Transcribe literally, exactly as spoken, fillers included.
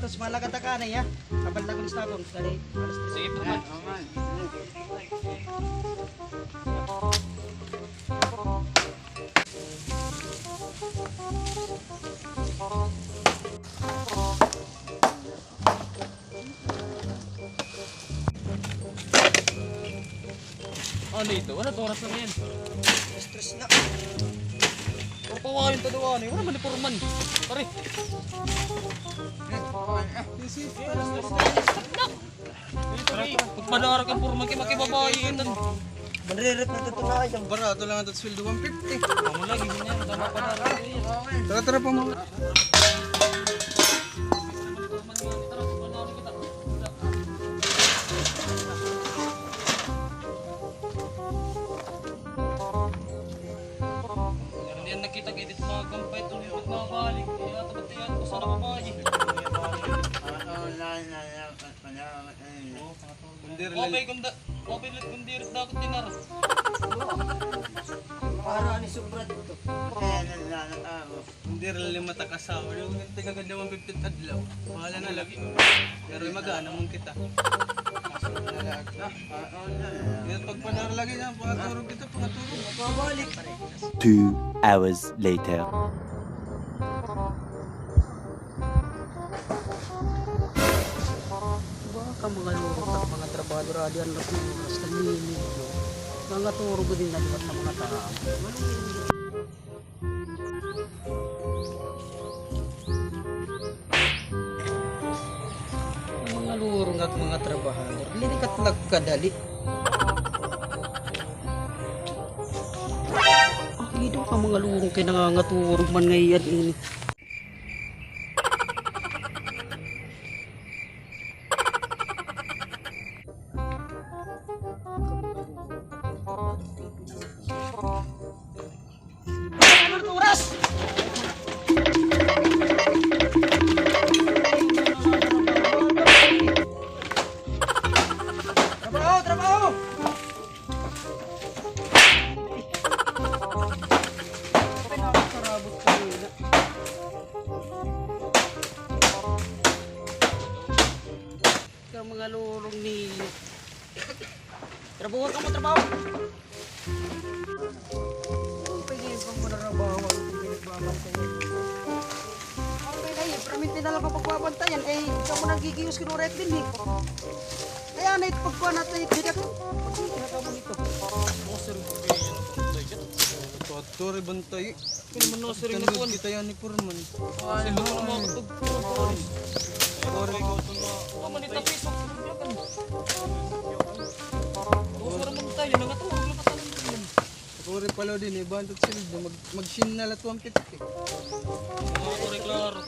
Tapos malagad ka na, ya. Kapal na gulis na akong. Dali. Alas tres. Sige po, man. Ano ito? Ano oras na ngayon? Alas tres na. Pero pawayon pa daw, ano, wala man ni Foreman. Pare. Alas tres na. Pagpadara ka, Foreman, kay makibabayi ito. Manririt na ito na yan. Barato lang ito sweldo, one fifty. Amo lagi, ganyan. Tama pa na. Tara, tara pa, mga. Hindi yan nakita kay dito mga kampay, ito yung mga balik. Kaya tapat yan, basta na babae. Oo, na, na, na, na, na, na. Kundir Wapay kunda, wapay lit kundirit dakot dinar. Para ani sobra dito. Hindi rin lima ta kasawa. Yung tingagad na one fifty adlaw. Bahala na lagi. Pero magana mong kita. Yung pagpanar lagi na, pangaturog kita, pangaturog. Pabalik. Two hours later. Baka mga lurong na mga trabahador, adi an oras, nagmimidyo. Mga turog din na liwat na mga tao. Mga lurong at mga trabahador, linikat nagkadali. Ang idong ka mga lurong kay nangangaturog man ngay-an ini. Anong oras? Trabaho, trabaho! Ay, nakasarabot kanina. Ka mga lurong ni. Trabaho ka mo, trabaho. Ang pwede yung pangmanarabaho, ang pinagbabantay. Okay na yun, permanente na lang ang pagbabantayan. Eh, ikaw mo nagigiyos, kinuret din eh. Kaya na ito pagkuha natin, ito dito. Pagkita ka mo dito. Tutor, bantay. Kaya naman na siring na kuwan. Kita yan ni Foreman. Ay, sila ko na mga katugtog, Foreman. Foreman, ito piso. Tutor naman tayo, nangatulog na katalang naman. Foreman pala din, iba ang tatsilid. Mag, mag-shin na la two fifty. Mga Foreman, klaro.